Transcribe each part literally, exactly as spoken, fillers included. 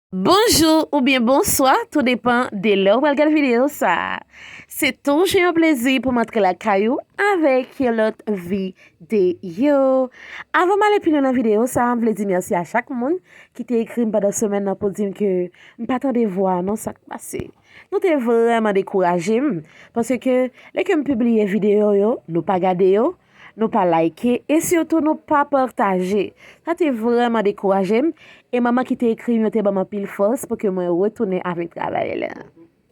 Bonjou oubyen bonswa, tou depan de lè w pral gade videyo sa a. Se toujou yon plezi pou m antre lakay ou avèk yon lòt videyo. Avan m ale pi lwen nan videyo sa a, m vle di mèsi a chak moun ki te ekri m pandan semèn nan pou di m ke m pa tande vwa a non, sa k pase. Nou te vrèman dekouraje m, paske lè ke m pibliye videyo yo, nou pa gade yo, nou pa like, e sitou nou pa pataje. Sa te vrèman dekouraje m, e manman ki te ekri m yo te ban m anpil fòs pou ke mwen retounen avèk travay la.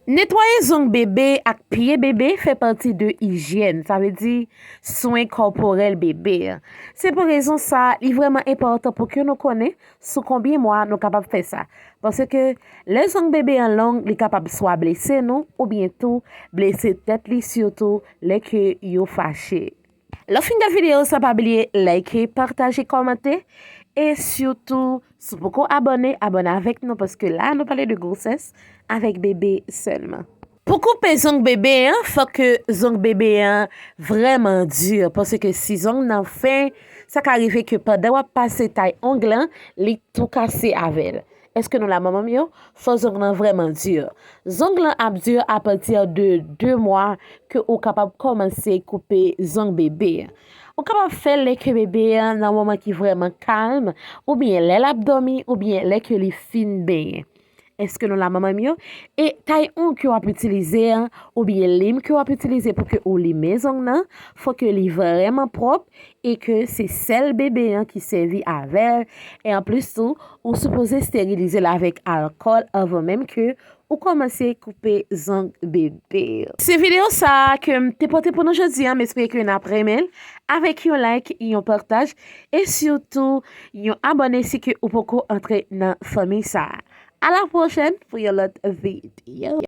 Netwaye zong bebe ak pye bebe fè pati de ijyèn, sa vle di swen kòporèl bebe. Se pou rezon sa a, li vrèman enpòtan pou ke nou konnen sou konbyen mwa nou kapab fè sa. Paske lè zong bebe an long, li kapab swa blese nou, oubyen tou blese tèt li, sitou lè ke yo fache. Lè w fin gade videyo sa, pa bliye like, pataje, kòmante, e sitou, si w poko abòne, abòne avèk nou, paske la, nou pale de gwosès avèk bebe sèlman. Pou koupe zong bebe an, fòk ke zong bebe an vrèman di, paske si zong nan fen, sa ka rive ke pandan w ap pase tay ong lan, li tou kase avè l. Èske nou la, manman m yo? Fò zong lan vrèman di. Zong lan ap di apati de de mwa ke ou kapab kòmanse koupe zong bebe. Ou kapab fè l lè ke bebe an nan moman ki vrèman kalm, oubyen lè l ap dòmi, oubyen lè ke li fin benyen. Èske nou la, manman m yo? E tay ong ke w ap itilize an, oubyen lim ke w ap itilize pou ke ou limen zong nan, fò ke li vrèman pwòp e ke se sèl bebe an ki sèvi avè l. E anplis tou, ou sipoze esterilize l avèk alkòl anvan menm ke ou kòmanse koupe zong bebe. Se videyo sa a ke m te pote pou nou jodi an, m espere ke n ap renmen l avèk yon like, yon pataj, e sitou yon abòne si ke ou poko antre nan fanmi sa a. A la pwochèn pou yon lòt videyo.